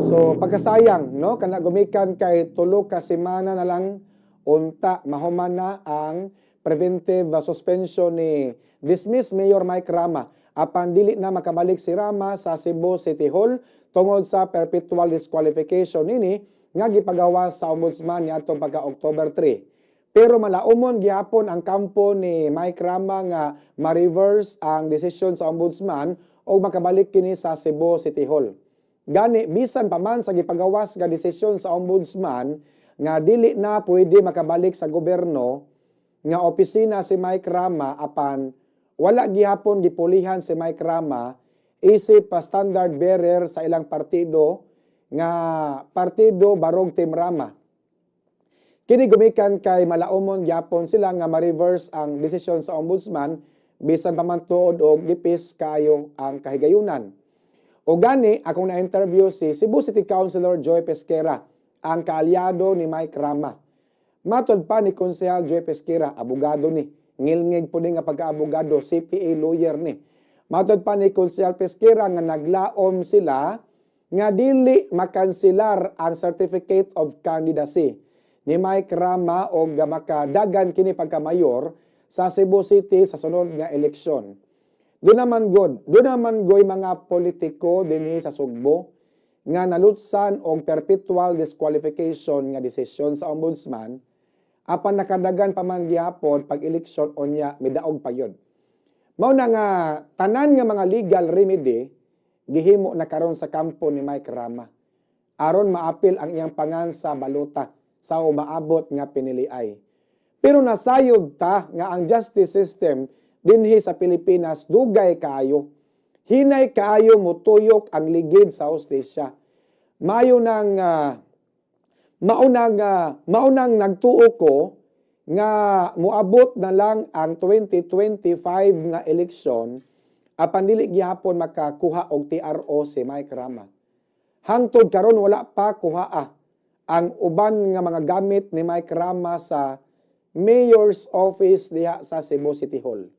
So pagkasayang, no, kana gumikan kay 3 ka semana na lang unta mahuman na ang preventive suspension ni dismiss Mayor Mike Rama, apan dili na makabalik si Rama sa Cebu City Hall tungod sa perpetual disqualification nini nga gipagawas sa ombudsman niadtong pagka October 3. Pero malaumon gihapon ang kampo ni Mike Rama nga ma-reverse ang desisyon sa ombudsman o makabalik kini sa Cebu City Hall. Gani bisan pa man sa gipagawas nga desisyon sa ombudsman nga dili na pwede makabalik sa gobyerno nga opisina si Mike Rama, apan wala gihapon gipulihan si Mike Rama isip pa standard bearer sa ilang partido nga Partido Barog Team Rama. Kini gumikan kay malaumon gyapon sila nga ma-reverse ang desisyon sa ombudsman bisan pa man tuod og gipis kaayo ang kahigayunan. O gani akong na-interview si Cebu City Councilor Joy Pesquera, ang kaalyado ni Mike Rama. Matod pa ni Konsehal Joy Pesquera, abogado ni, ngilngig po ni nga pagka-abogado, CPA lawyer ni. Matod pa ni Konsehal Pesquera nga naglaom sila nga dili makanselar ang Certificate of Candidacy ni Mike Rama o makadagan kini pagka-mayor sa Cebu City sa sunod nga eleksyon. Doon naman goy mga politiko dinhi sa Sugbo nga nalutsan og perpetual disqualification nga desisyon sa ombudsman, apan nakadagan pa man gihapon pag eleksyon, unya midaog pa yun. Mao na nga tanan nga mga legal remedy gihimo na karon sa kampo ni Mike Rama aron maapil ang iyang pangan sa balota sa umaabot nga piniliay. Pero nasayod ta nga ang justice system dinhi sa Pilipinas dugay kaayo. Hinay kaayo mutuyok ang ligid sa hustisya. Mayo nang maunang nagtuo ko nga moabot na lang ang 2025 nga eleksyon apan dili gihapon makakuha og TRO si Mike Rama. Hangtod karon wala pa kuhaa ang uban nga mga gamit ni Mike Rama sa Mayor's Office diha sa Cebu City Hall.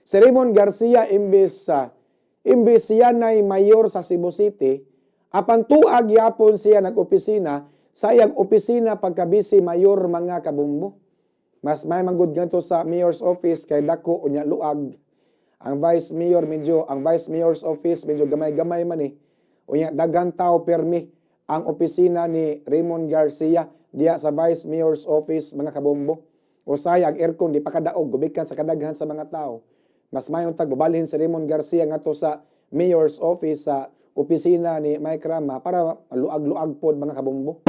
Si Raymond Garcia, imbes siya nay mayor sa Cebu City, apan tuag gyapon siya nag-opisina sa iyang opisina pagka-vice mayor, mga kabumbo. Mas may manggod ganito sa mayor's office kay dako unya luag. Ang vice mayor's office medyo gamay-gamay man eh. Unya daghan tao permi ang opisina ni Raymond Garcia diya sa vice mayor's office, mga kabombo. Usay ang aircon di pa kadaog gumikan sa kadaghan sa mga tao. Mas mayon tag babalhin si Raymond Garcia ngadto sa mayor's office, sa opisina ni Mike Rama, para luag-luag pod, mga kabombo.